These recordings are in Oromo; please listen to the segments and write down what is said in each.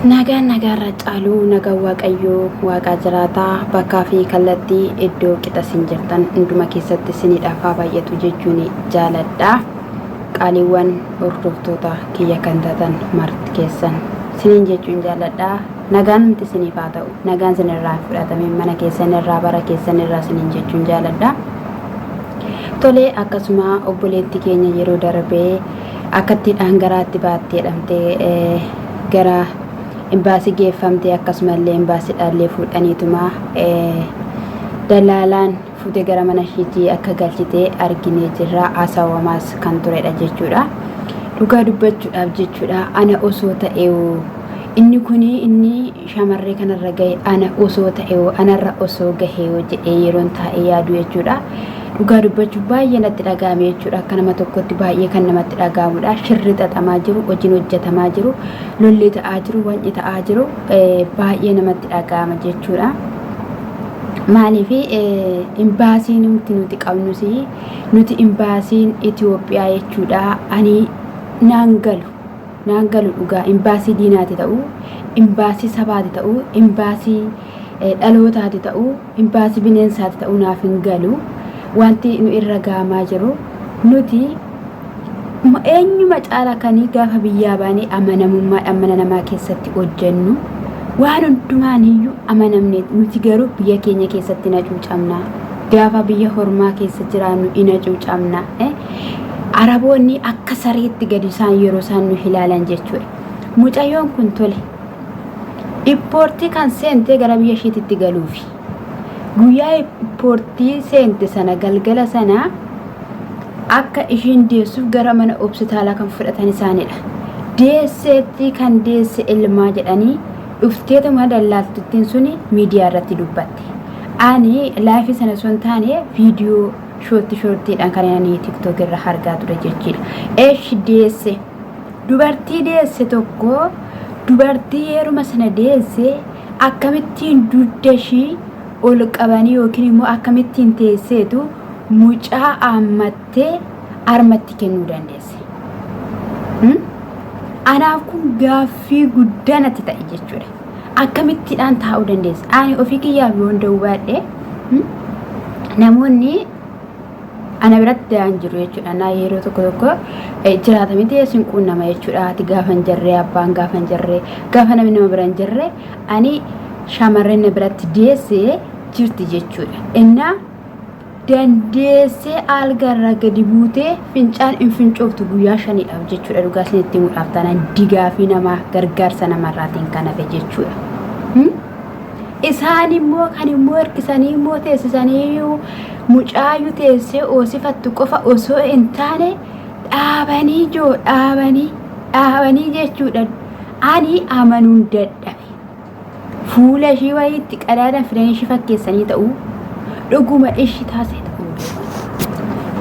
Nagaan nagaarra caaluu nagaan Waaqayyoo waaqaa jiraataa bakkaa fi kallattii iddoo qixa sin jirtan hunduma keessatti sinidhaaf haa baay'atu jechuun jaaladha. Qaaliiwwan hordoftoota kiyya kan taatan marti keessan siniin jechuun jaaladha. Nagaan nuti siniif haa ta'u. Nagaan sinirraa hin fudhatamin mana keessan irraa bara keessan irraa siniin jechuun jaaladha. Tolee akkasuma obboleetti keenya yeroo darbee akkattiidhaan garaatti baattee jedhamtee gara imbaasii geeffamtee akkasumallee imbaasiidhaallee fuudhaniituma dalaalaan fuutee gara mana ishiitii akka galchitee arginee jirra haasawamaas kan turedha jechuudha. Dhugaa dubbachuudhaaf jechuudha ana osoo ta'eewoo inni kuni inni shamarree kanarra gahe ana osoo ta'eewoo anarra osoo gaheewoo jedhee yeroon taa'ee yaadu jechuudha. Dhugaa dubbachuuf baay'ee natti dhaga'ame jechuudha. Akka nama tokkotti baay'ee kan namatti dhaga'amudha. Shirri xaxamaa jiru, hojiin hojjetamaa jiru, lolli ta'aa jiru, wanni ta'aa jiru baay'ee namatti dhaga'ama jechuudha. Maaliif imbaasiin nuti nuti qabnus nuti imbaasiin Itoophiyaa jechuudha. Ani naan galu naan galu dhugaa imbaasii diinaati ta'uu imbaasii sabaati ta'uu imbaasii dhalootaati ta'uu Imbaasii bineensaati ta'uu naaf hin galu. Wanti nu irra ga'amaa jiru nuti eenyuma caala kanii gaafa biyyaa baanee amanamummaadhaan mana namaa keessatti hojjennu waan hundumaan iyyuu amanamne nuti garuu biyya keenya keessatti na cuucamna. Gaafa biyya hormaa keessa jiraannu ina cuucamna. Araboonni akka sareetti gadi isaan yeroo isaan nu ilaalan jechuudha. Mucayyoon kun tole. Ippoortii kan seente gara biyya ishiititti galuufi. Guyyaa ippoortii seente sana galgala sana akka ishiin deessuuf gara mana hospitaalaa kan fudhatan isaanidha. Deesseetti kan deesse ilmaa jedhanii dhufteetuma dallaaltittiin suni miidiyaa irratti dubbatte. Ani laayifii sana osoo hin taane viidiyoo shoortii shoortiidhaan kan ani tiktook irra argaa ture jechuudha. Eeshi deesse. Dubartii deesse tokko dubartii yeruma sana deesse akkamittiin dugda ishii ol qabanii yookiin immoo akkamittiin teesseetu mucaa haammattee harmatti kennuu dandeesse. Hmm? Anaaf kun gaaffii guddaa natti ta'e jechuudha. Akkamittiidhaan taa'uu dandeesse? Ani ofii kiyyaaf yoon da'uu baadhe hmm? namoonni ana biratti da'an jiru jechuudha. Naa yeroo tokko tokko jiraata miti sin quunnama jechuudha. Ati gaafa hin jirre, abbaan gaafa hin jirre, gaafa namni nama bira hin jirre ani shamarreen na biratti deesse jirti jechuudha. Innaa dandeessee algarra gadi buutee fincaan hin fincooftu guyyaa shaniidhaaf jechuudha. Dhugaa isinitti himuudhaaf taanaan digaa fi namaa gargaarsa namarraatiin kan hafe jechuudha. Isaan immoo kan immoo hirkisanii immoo teessisanii mucaayyuu teessee oosifattu qofa osoo hin taane dhaabanii joo dhaabanii dhaabanii jechuudha. Ani amanuun dadhabe. Fuula ishii wayiitti qadaada fidanii ishii fakkeessanii ta'uu dhuguma ishii taasise ta'uu beekan.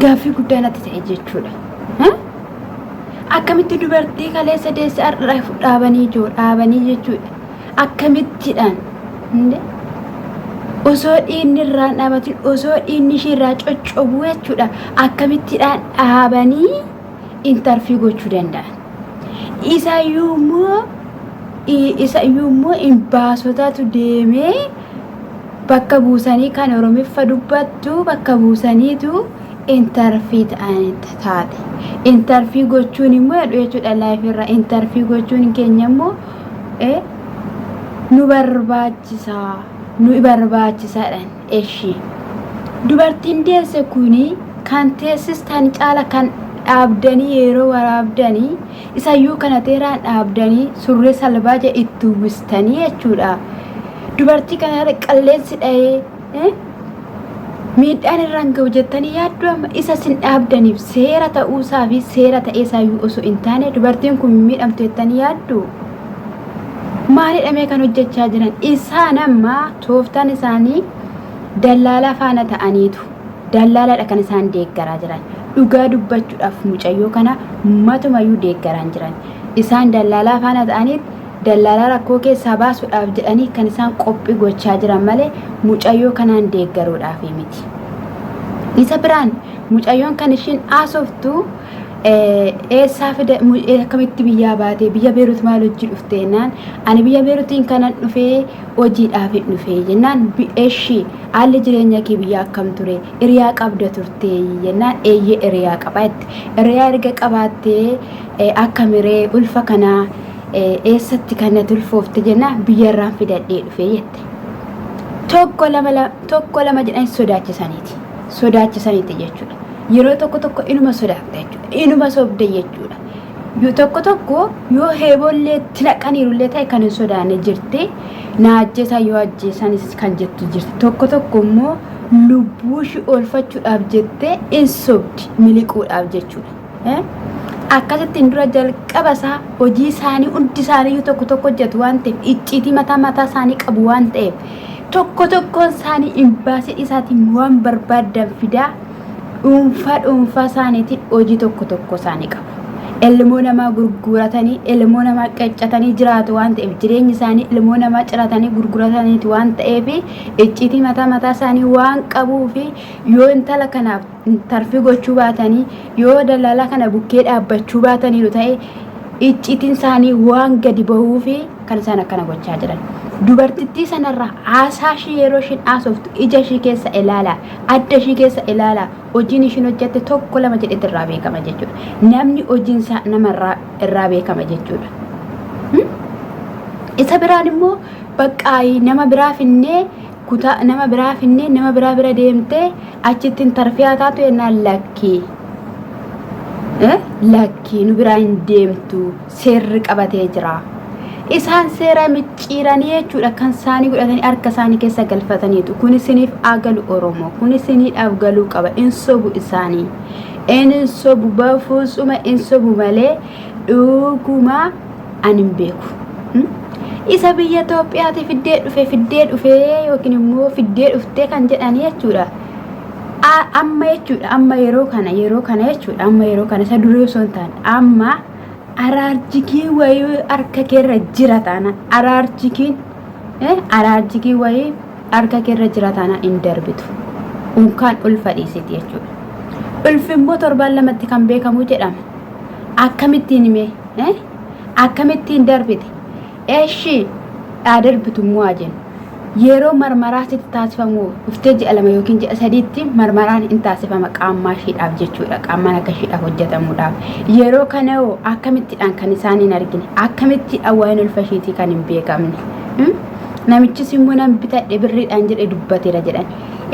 Gaaffii guddaa natti ta'e jechuudha. Akkamitti dubartii kaleessa deesse har'a dhaabanii joo dhaabanii jechuudha. Akkamittidhaan inde osoo dhiigni irraa hin dhaabatin osoo dhiigni ishii irraa coccobuu jechuudha akkamittidhaan dhaabanii intarfii gochuu danda'an. Isayyuu immoo isayyuu immoo imbaasotatu deemee bakka buusanii kan Oromiffa dubbattu bakka buusaniitu intarfii ta'an taate. Intarfii gochuun immoo jedhu jechuudha laayifirra intarfii gochuun keenya immoo nu barbaachisa nu barbaachisaadhaan eshi dubartiin deesse kuni kan teessistan caala kan dhaabdanii yeroo waraabdanii isayyuu kana teeraan dhaabdanii surree salbaaja itti uwwistanii jechuudha dubartii kana qilleensi dha'ee miidhaan irraan ga'u jettanii yaadduu amma isa sin dhaabdaniif seera ta'uusaa fi seera ta'eesaayyuu osoo hin taane dubartiin kun miidhamtu jettanii yaadduu maalidhamee kan hojjechaa jiran isaan amma tooftaan isaanii dallaalaa faana ta'aniitu dallaalaadha kan isaan deeggaraa jiran dhugaa dubbachuudhaaf mucayyoo kana matumayyuu deeggaraa hin jiran isaan dallaalaa faana ta'aniit Dallaalaa rakkoo keessaa baasuudhaaf jedhanii kan isaan qophii gochaa jiran malee mucayyoo kanaan deeggaruudhaaf miti. Isa biraan mucayyoon kan ishiin haasoftu Eessaa fida akkamitti biyyaa baate biyya Beerut maal hojii dhufte jennaan ani biyya Beerutiin kanan dhufee hojiidhaaf hin dhufee jennaan eshi haalli jireenya kee biyya akkam ture hiriyaa qabda turte jennaan eeyyee hiriyaa qaba jette hiriyaa erga qabaattee akka miree ulfa kanaa eessatti kanatti ulfoofte jennaan biyyarraan fidadhee dhufee jette. Tokko lama tokko lama jedhanii sodaachisaniiti. Sodaachisaniiti jechuudha. Yeroo tokko tokko inuma sodaatta jechuudha. Inuma sobda jechuudha. Yoo tokko tokko yoo heebollee itti naqaniirullee ta'e kan hin sodaanne jirti. Na ajjeesaa yoo ajjeesanis kan jettu jirti. Tokko tokko immoo lubbuu ishii oolfachuudhaaf jettee in sobdi miliquudhaaf jechuudha. Akkasittiin dura jalqaba isaa hojii isaanii hundi isaaniiyyuu tokko tokko hojjetu waan ta'eef icciitii mataa mataa isaanii qabu waan ta'eef tokko tokkoon isaanii imbaasii isaatiin waan barbaaddan fidaa dhuunfaa dhuunfaa isaaniitiin hojii tokko tokko isaanii qabu. Ilmoo namaa gurguratanii ilmoo namaa qaccatanii jiraatu waan ta'eef jireenyi isaanii ilmoo namaa ciratanii gurgurataniiti waan ta'eef icciitii mataa mataa isaanii waan qabuu fi yoo intala kanaaf tarfii gochuu baatanii yoo dallaalaa kana bukkee dhaabbachuu baataniiru ta'e icciitiin isaanii waan gadi bahuu fi kan isaan akkana gochaa jiran. Dubartittii sanarraa haasaa ishii yeroo ishiin haasoftu ija ishii keessa ilaala, adda ishii keessa ilaala, hojiin ishiin hojjette tokko lama jedhetti irraa beekama jechuudha. Namni hojiin isaa nama irraa beekama jechuudha. Isa biraan immoo baqqaayii nama biraa finnee kutaa nama biraa finnee nama biraa bira deemtee achitti hin tarfiyaa taatu jennaan lakkii. Lakkii nu biraa hin deemtu seerri qabatee jira. Isaan seera micciiranii jechuudha kan isaanii godhatanii harka isaanii keessa galfataniitu. Kun isiniif agalu Oromoo. Kun isiniidhaaf galuu qaba. In sobu isaanii. In sobu bafuusuma in sobu malee dhuguma ani hin beeku. Isa biyya Itoophiyaati fiddee dhufe fiddee dhufee yookiin immoo fiddee dhuftee kan jedhanii jechuudha. Amma jechuudha amma yeroo kana yeroo kana jechuudha amma yeroo kana isa durii osoo hin taane amma araarjikiin wayii harka keerra jira taana araarjikiin araarjikiin wayii harka keerra jira taana hin darbitu. Unkaan ulfa dhiisiti jechuudha. Ulfi immoo torbaan lamatti kan beekamu jedhama. Akkamittiin himee? Akkamittiin darbite? Eshi dhaa darbitu immoo haa jennu. Yeroo marmaraa sitti taasifamu dhuftee ji'a 2 yookiin ji'a 3tti marmaraan hin taasifama qaammaa ishiidhaaf jechuudha. Qaammaan akka ishiidhaaf hojjetamuudhaaf. Yeroo kana hoo akkamittidhaan kan isaan hin argine? Akkamittidhaan waa'een ulfa ishiitii kan hin beekamne? Namichis immoo nan bitadhe birriidhaan jedhe dubbateera jedhan.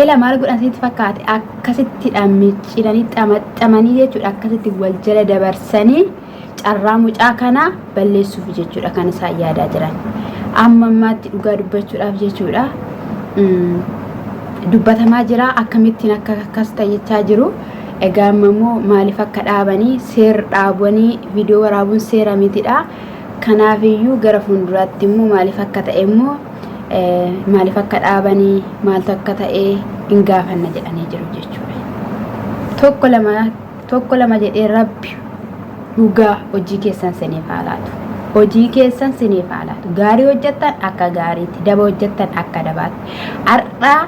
Ela maal godhan sitti fakkaate? Akkasittidhaan micciiranii xamaxamanii jechuudha. Akkasitti wal jala dabarsanii carraa mucaa kanaa balleessuuf jechuudha kan isaan yaadaa jiran. Amma ammaatti dhugaa dubbachuudhaaf jechuudha. Dubbatamaa jira akkamittiin akka akkas ta'e jechaa jiru. Egaa amma immoo maaliif akka dhaabanii seera dhaabanii viidiyoo waraabuun seera mitidha. Kanaafiyyuu gara fuulduraatti immoo maaliif akka ta'e immoo maaliif akka dhaabanii maaltu akka ta'e hin gaafanna jedhanii jiru jechuudha. Tokko lama Tokko lama jedhee rabbi dhugaa hojii keessan siniif haa laatu. Hojii keessan siniif haa laatu. Gaarii hojjettan akka gaariitti, daba hojjettan akka dabaatti. Har'aa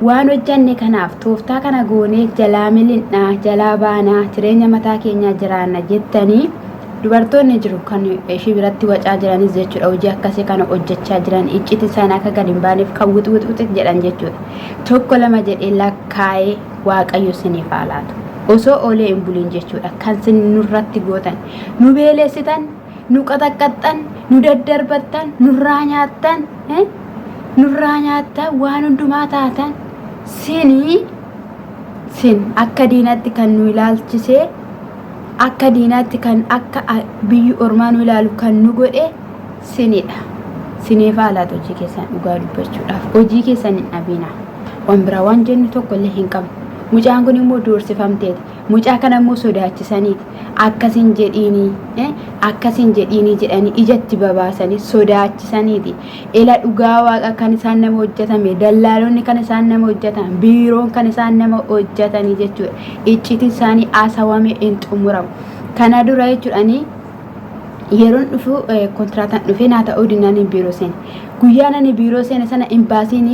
waan hojjanne kanaaf tooftaa kana goonee jalaa milinnaa, jalaa baanaa, jireenya mataa keenyaa jiraanna jettanii dubartoonni jiru kan ishii biratti wacaa jiranis jechuudha. Hojii akkasii kana hojjechaa jiran icciti isaanii akka gad hin baaneef kan wix wix wix jedhan jechuudha. Tokko lama jedhee lakkaa'ee Waaqayyo siniif haa laatu. Osoo oolee hin bulin jechuudha kan sin nurratti gootan. Nu beelessitan, nu qaxaqqaxxan, nu daddarbattan, nurraa nyaattan, nurraa nyaattan waan hundumaa taatan sinii sin akka diinatti kan nu ilaalchisee akka diinaatti kan akka biyyi ormaa nu ilaalu kan nu godhe sinidha. Siniif haa laatu hojii keessan dhugaa dubbachuudhaaf. Hojii keessan hin dhabinaa. Waan biraa waan jennu tokko illee hin qabnu. Mucaan kun immoo doorsifamteeti. Mucaa kana immoo sodaachisaniiti. Akkas hin jedhiinii, akkas hin jedhiinii jedhanii ijatti babaasanii sodaachisaniiti. Ila dhugaa waaqa kan isaan nama hojjetame, dallaalonni kan isaan nama hojjetan, biiroon kan isaan nama hojjetanii jechuudha. Icciitiin isaanii haasawamee hin xumuramu. Kana dura jechuudhaanii yeroon dhufu kontiraataan dhufee naa ta'uu dinnaan biiroo seene. Guyyaan ani biiroo seene sana imbaasiin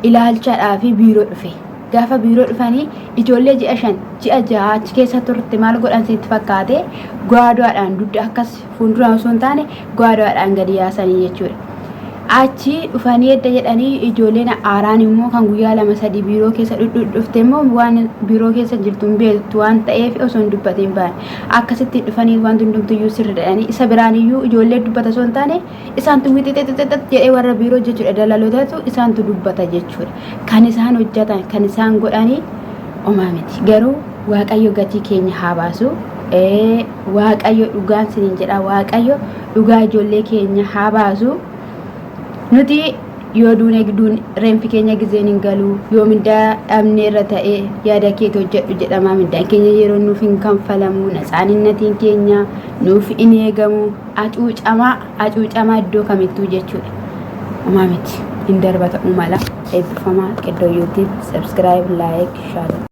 ilaalchaadhaa fi biiroo dhufe. Gaafa biiroo dhufanii ijoollee ji'a 5 ji'a 6 achi keessa turte maal godhan sitti fakkaate? Gwaadwaadhaan dugda akkas fuulduraan osoo hin taane gwaadwaadhaan gadi yaasanii jechuudha. Achi dhufanii edda jedhanii ijoolleen aaraan immoo kan guyyaa 2 3 biiroo keessa dhudhufte immoo waan biiroo keessa jirtu hin beektu waan ta'eef osoo hin dubbatiin ba'an. Akkasitti dhufanii waan hundumtuyyuu sirri jedhanii isa biraan iyyuu ijoollee dubbata osoo hin taane isaantu wixixixixix jedhee warra biiroo jechuudha dalalotatu isaantu dubbata jechuudha. Kan isaan hojjetan kan isaan godhanii omaa miti. Garuu Waaqayyo gatii keenya haa baasu. Waaqayyo dhugaan siniin jedha Waaqayyo dhugaa ijoollee keenya haa baasu. Nuti yoo duune duun reenfi keenya gizeen hin galu yoo mindaa dhabne irra ta'e yaada keeti hojjedhu jedhama mindaan keenya yeroo nuuf hin kanfalamu natsaaninnatiin keenya nuuf hin eegamu acuucamaa acuucamaa iddoo kamittuu jechuudha. Homaa miti hin darba ta'uu mala eebbifamaa qeddoo YouTube subscribe like share.